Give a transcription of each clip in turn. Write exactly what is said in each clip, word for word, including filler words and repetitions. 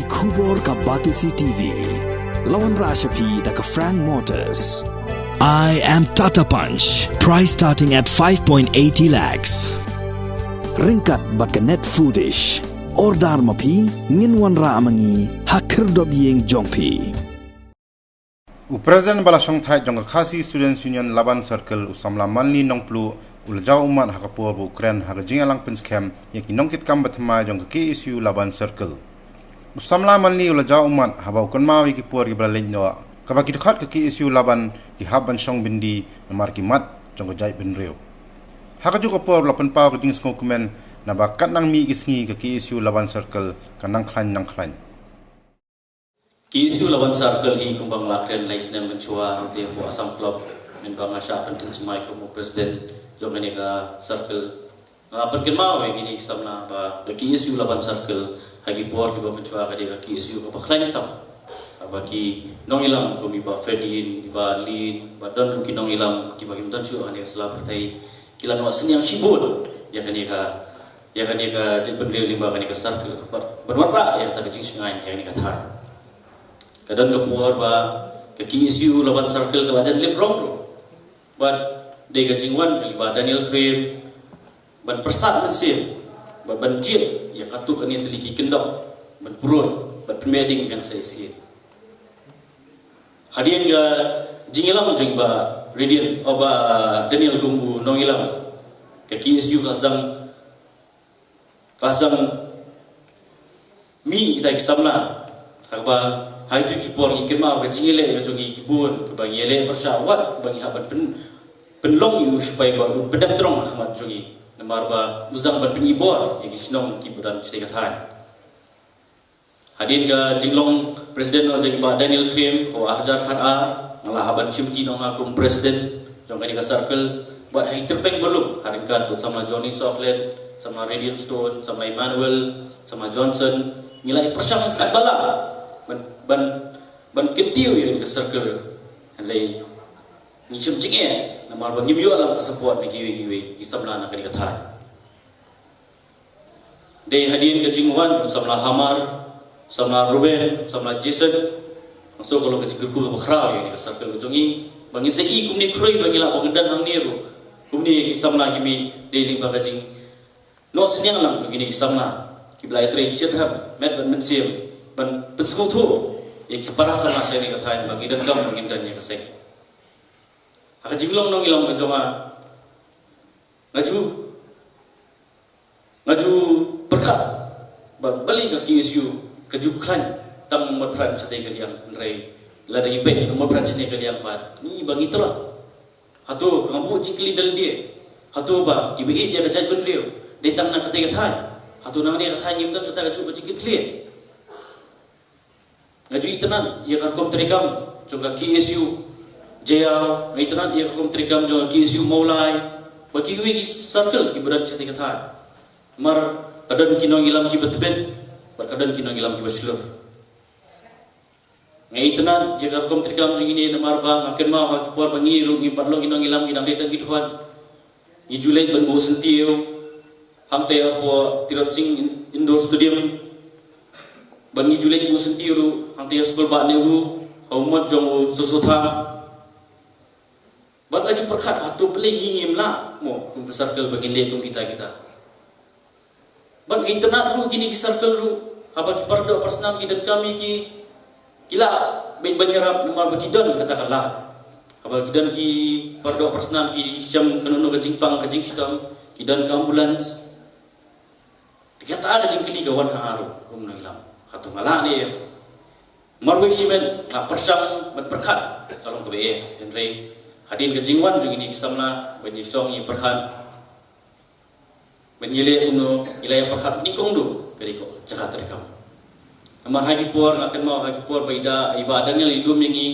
Khubor ka Batesi T V. La wanrah sha phi da ka Frank Motors. I am Tata Punch. Price starting at five point eighty lakhs. Ryngkat bad ka Net Foodish. Order ma phi, ngin wanrah ma ngi ha khyrdop ïing jong phi. U President ba la shongthait jong ka Khasi Students Union Laban Circle, u Samla Manli Nongpluh, u la jaw ummat ha ka por ba u kren ha ka jingïalang pynskhem ïa ki nongkitkam ba thymmai jong ka K S U Laban Circle. U Samla Manli u la jaw ummat haba u kynmaw ïa ki por kiba la leit noh, kaba ki dkhot ka K S U Laban ki hap ban shong byndi namar ki mat jong ka jaitbynriew. Ha kajuh ka por u la pynpaw ka jingsngewkmen naba katba nang mih ki sngi ka K S U Laban Circle ka nang khlaiñ nang khlaiñ. K S U Laban Circle hi kumba nga la kren lai snem mynshuwa hangtei hapoh Assam Club, mynba nga shah pynthut smai kum u president jong kane ka circle. Nga la pynkynmaw ïa kine ki samla ba ka K S U Laban Circle ha ki por kiba mynshuwa ka dei ka K S U kaba khlaiñ tam. Ba ki nongïalam kum i Bah Ferdin, i Bah Lin, ba don ruh ki nongïalam kiba kim don shuh ha kane ka sla pyrthei, ki la noh synñiang shibun ïa kane ka ïa kane ka jaitbynriew lyngba kane ka circle. Ban, ban wanrah ïa kata ka jingshngaiñ ïa kane ka thaiñ. Ka don ka por ba ka K S U Laban Circle ka la jan lip rong ruh. Bad dei ka jingwan jong i Bah Daniel Khrem ban pyrsad mynsiem, bad ban jied ïa katto katne tylli ki kyndong ban pynroi bad pynbeit ding biang sa shisien. Hadien ka jingïalam jong i Bah Radiant, oh, Bah Daniel kum u nongïalam, ka K S U ka la sdang, ka la sdang mih kita ki samla. Haba ha kito ki por ngi kynmaw ka jingïaleh ka jong ngi ki bun, kaba ngi ïaleh pyrshah wat ba ngi hap ban pyn, pynlong ïa u sipai ba un pyndem trong ha khmat jong ngi. Namar ba u sdang ban pynibor ïa ki shnong kiba don shatei ka thaiñ. Hadien ka jinglong president noh jong i Bah Daniel Khrem ha u ar hajar khatar, nga la hap ban shimti noh nga kum president jong kane ka circle, bad ha ki tyrpeng ba lum, ha ryngkat bad u samla Johnny Sohkhlet, samla Radiant Stone, samla Emmanuel, samla Johnson, ngi la ïa pyrshang katba lah ban, ban, ban kyntiew ïa kane ka circle. Hynrei ngi shim jingeh namar ba ngim ïoh lang ka support na kiwei kiwei ki samla na kane ka thaiñ. Dei hadien ka jingwan jong samla Hamar, samla Ruben, samla Jason, nga sngew ka long ka jingkyrkhu kaba khraw ïa kane ka circle ka jong ngi ba ngin sa i kumne khrui ba ngi lah ban don hangne ruh. Kumne ki samla ki mih dei lyngba ka jingnoh synñiang lang jong kine ki samla kiba la ïatrei shitrhem met bad mynsiem ban pynsngewthuh ïa ki para samla sha kane ka thaiñ ba ngi donkam ba ngin don ïa ka seng. Ha ka jinglong nongïalam ka jong nga, nga ju, nga ju pyrkhat ba balei ka K S U ka ju khlaiñ tang mot pran shatei ka liang, hynrei lada ngi peit tang mot pran shatei ka liang pat ngi ba ngi tlot. Hato ka ngam buh jingkylli da lade? Hato ba kiba ïeit ïa ka jaitbynriew dei tang na katei ka thaiñ? Hato nangne ka thaiñ ngim don kata ka ju ka jingkitkhlieh? Nga ju itynnad ïa ka rukom treikam jong ka K S U Jaïaw, nga itynnad ïa ka rukom treikam jong ka K S U Mawlai, bad kiwei ki circle kiba don shatei ka thaiñ. Namar ka don ki nongïalam kiba tbit bad ka don ki nongïalam kiba shlur. Nga itynnad ïa ka rukom treikam jong kine namar ba nga kynmaw ha ki por ba ngi ruh ngim pat long ki nongïalam, ngi dang dei tang ki dkhot. Ngi ju leit ban buh syntiew hangtei hapoh Tirot Sing In-, Indoor Stadium. Bad ngi ju leit buh syntiew ruh hangtei ha skul Bah Nehru, ha u mot jong u Soso Tham. Bad nga ju pyrkhat, hato balei ngi ngim lah mo kum ka circle ba ngin leh kum kita kita? Bad nga itynnad ruh kine ki circle ruh, haba ki paradoh parasnam ki donkam ïa ki, ki lah beit ban ïarap namar ba ki don kata ka lad. Haba ki don ki paradoh parasnam ki shem kano kano ka jingpang ka jingshitom, ki don ka ambulance. Te kata ka jingkylli ka wan ha nga ruh kum u nongïalam, hato nga lah ne em? Marwei shimet nga pyrshang ban pyrkhat, ka long kaba eh, hynrei hadien ka jingwan jong kine ki samla ban ïashong ïapyrkhat, ban ïaleh kumno, ngi la ïapyrkhat nyngkong duh ka dei ka jaka treikam. Namar ha ki por, nga kynmaw ha ki por ba i Da, i Bah Daniel i lum ïa ngi,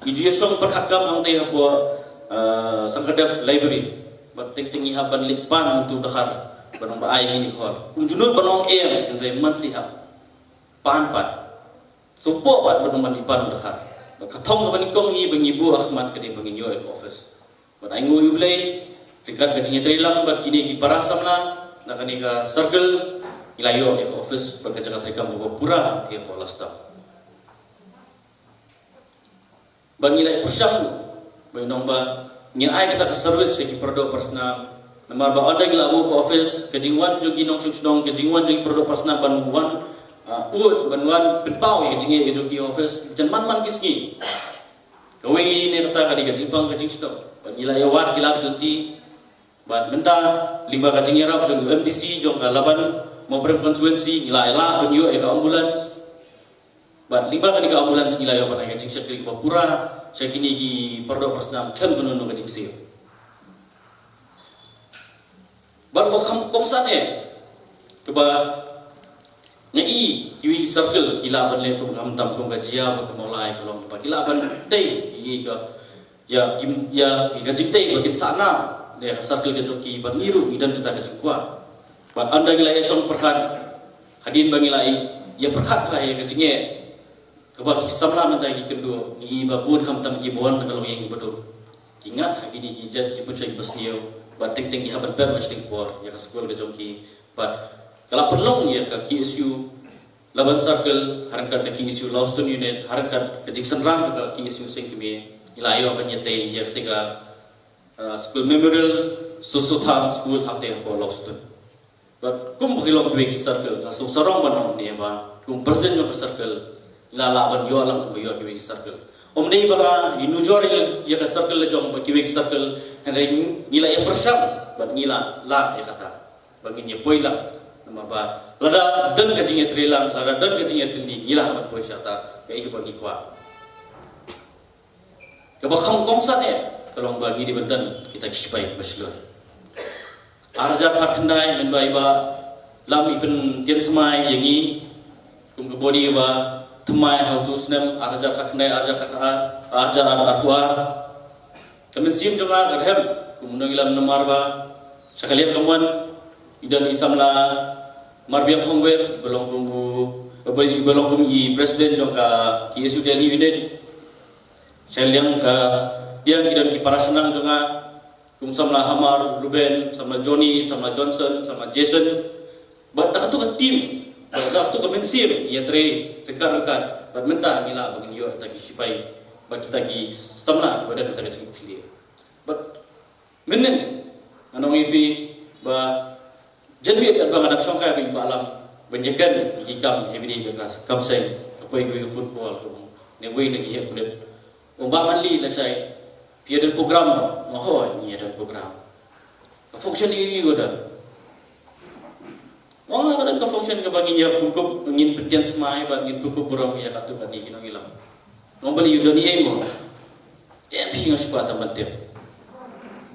ngi ju ïashong pyrkhat kam hangtei hapoh, eh, Sangkadef Library. Bad teng teng ngi hap ban leit pan uto u dkhar ban ong ba ai ngi ïa une u khor. Um ju nud ban ong em, hynrei man shi hap pan pat. Sngewpoh pat ban ong ban dei pan u dkhar. Bad ka thong kaba nyngkong hi ba ngi buh ha khmat ka dei ba ngin ïoh ïa ka office. Bad ainguh ïa U Blei, ryngkat ka jingïatreilang bad kine ki para samla na kane ka circle, Ngi la ïoh ïa ka office bad ka jaka treikam kaba pura hangtei hapoh Laitumkhrah. Bad ngi la pyrshang ba ngi nong ba ngin ai kata ka service ïa ki para doh para snam. Namar ba ynda ngi la buh ka office, ka jingwan jong ki nongshong shnong, ka jingwan jong ki para doh para snam ban wan, ah, ud, ban wan pynpaw ïa ka jingeh ka jong ki office, jan man man ki sngi. Kawei ne kata ka dei ka jingpang ka jingshnong. Bad ngi la ïa wad ki la ki lynti. Bad mynta lyngba ka jingïarap jong u M D C jong ka Laban Mawprem constituency, ngi la ïa lah ban ïoh ïa ka ambulance. Bad lyngba kane ka ambulance ngi la ïoh ban ai ka jingshakri kaba pura sha kine ki para doh para snam khlem kano kano ka jingsiew. Bad ba kham kongsan eh kaba nga i kiwei ki circle ki lah ban leh kum khamtam kum ka Jia bad ka Mawlai ka long kaba ki lah ban tei ïa ka, ïa ki, ïa ki ka jingtei ba kin sahnam ne ka circle ka jong ki bad ngi ruh ngi don kata ka jingkwah. Bad ynda ngi la ïa shong pyrkhat hadien ba ngi la ïa pyrkhat bha ïa ka jingeh kaba ki samla mynta ki kynduh, ngi i ba bun khamtam kiba wan na ka longïing ba dum ki ngat ha kine ki jait jingpynshoi kiba sniew. Bad teng teng ki hap ban pep ha shiteng por ïa ka skul ka jong ki. Bad ka la pynlong ïa ka K S U Laban Circle ha ryngkat ka K S U Lawstone Unit ha ryngkat ka jingsynran jong ka K S U Seng Kmie, ngi la ïoh ban ïatei ïa kata ka, ah, School Memorial Soso Tham School hangtei hapoh Lawstone. Bad kum ba ki long kiwei ki circle, nga sngewsarong ban ong ne ba kum president jong ka circle ngi la lah ban ïoh lang kumba ïoh kiwei ki circle. Ym dei ba nga ïa nujor ïa ka circle la jong bad kiwei ki circle, hynrei ngi la ïa pyrshang bad ngi la lah ïa kata ba ngin ïa poi lang. Namar ba lada don ka jingïatreilang, lada don ka jingïatylli, ngi lah ban poi sha kata kaei kaba ngi kwah. Kaba kham kongsan eh ka long ba ngi dei ban don kita ki sipai ba shlur. Ar hajar khatkhyndai mynba i Bah Lam i pynthied smai ïa ngi kum ka body ba thymmai ha utu u snem ar hajar khatkhyndai, ar hajar khatar, ar hajar arphew ar. Ka mynsiem jong nga ka rhem kum u nongïalam namar ba sha ka liang kamon i don i samla Marbiang Hongwer ba long kum u, ba, ba long kum i president jong ka K S U Delhi unit. Sha liang ka liang ki don ki para shnong jong nga kum samla Hamar Ruben, samla Johnny, samla Johnson, samla Jason. Bad da katu ka team, bad da katu ka mynsiem ïatrei ryngkat ryngkat bad mynta ngi lah ba ngin ïoh kita ki sipai bad kita ki samla kiba don kita ka jingkit khlieh. Bad mynnin nga ong ïa phi ba jan miet katba nga dang shongkai bad i Bah Lam ban ïakren ïa ki kam, ïa phi dei ba ka kam seng ka poi kawei ka phone call ka ong ne wei na ki heh pulit. Ong Bah Manlih lashai phi ïa don program? Nga ong hooid ngi ïa don program. Ka function ïa iwei iwei don? Nga ong ka don ka function kaba ngin ïa pynkup, ngin pynthied smai bad ngin pynkup burom ïa katto katne ki nongïalam. Nga ong balei, don ei mo? Em phi, nga shu kwah tang ban tip.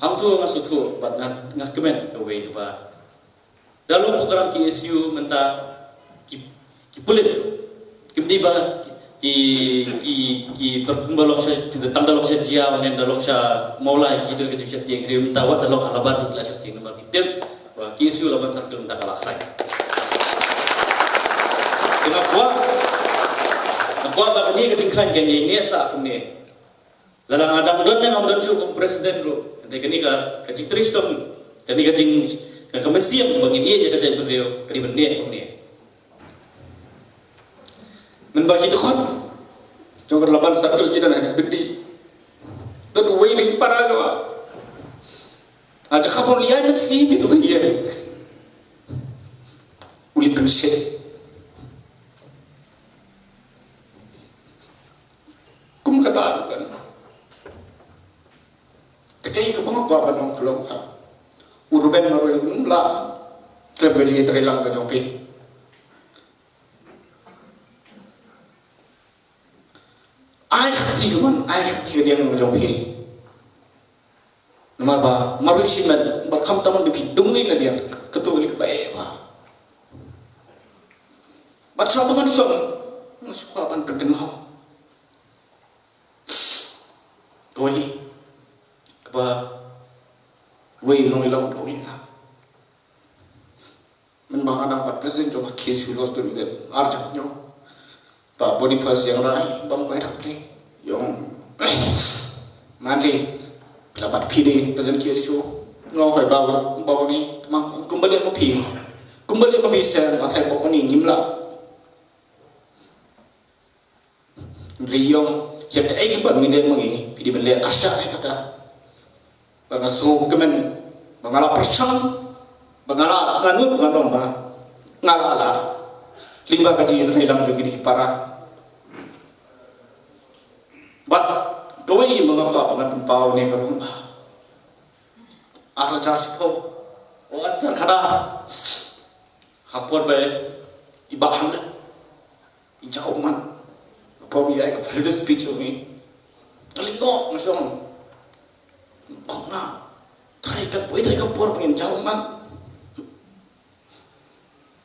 Hangto nga sngewthuh bad nga, nga kmen kawei kaba da long program K S U mynta ki, ki pulit kim dei ba ki, ki, ki, kumba long sha, tang da long sha Jia ne da long sha Mawlai ki don ka jingsheptieng, hynrei mynta wat da long ha Laban ruh ki la sheptieng namar ki tip ba K S U Laban Circle mynta ka la khlaiñ. Te nga kwah, nga kwah ba kane ka jingkhlaiñ kan ïaineh sah kumne. Lada nga dang don ne ngam don shuh kum president ruh, hynrei kane ka, ka jingtrei shitom, kane ka jing, ka, ka mynsiem ba ngin ïeit ïa ka jaitbynriew ka dei ban neh kumne. Mynba ki dkhot jong ka Laban Circle ki don ha Byndi, don uwei na ki para kaba, ah, jaka ba u leit ai mynsiem ïa uto u ïing, u leit pynshit. Kum kata ruh kan. Te kaei kaba nga kwah ban ong ka long ka, u Ruben marwei um lah khlem ka jingïatreilang ka jong phi. Ai kti ka mon, ai kti ka diang ka jong phi. Namar ba marwei shimet bad khamtam da phi dung lei na diang, kato ka dei kaba eh bha. Bad shuwa ba ngan shong, nga shu kwah ban pynkynmaw kawei kaba, kawei u nongïalam u ong ïa nga. Mynba nga dang pat president jong ka K S U Lawstone Unit, ar jong ngi, Bah Boniface Ïangrai, bam koi dak pli. Ïong Manlih, phi la bat phi dei president K S U. Nga ong hooid Bah, Bah Boni, te ma ong kumba leh ma phi. Kumba leh ma phi shen, nga tharai pok ni ngim lah. Ri ïong, ïa kaei kaba ngi leh ma ngi, phi dei ban leh arshah ïa kata. Ba nga sngewkmen, ba nga la pyrshang, ba nga la, nga nud, ba nga long, ba nga la, la. Lyngba ka jingïatrei lang jong kine ki para. Bad kawei ba nga kwah ba ngan pynpaw ne ka long ba, ar hajar shiphew, o ar hajar khadar, ha por ba i Bah Hamlet i jaw ummat, ha por ba i ai ka farewell speech jong i, ka lyngkot nga shong, ong nga, trai, kan poi trai ka por ba ngin jaw ummat.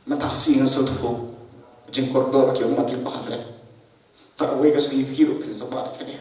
Mynta ka sngi nga sngewthuh jingkordor ki ummat lyngba hangne. Tang kawei ka sngi phi ruh phin sngewbha ïa kane.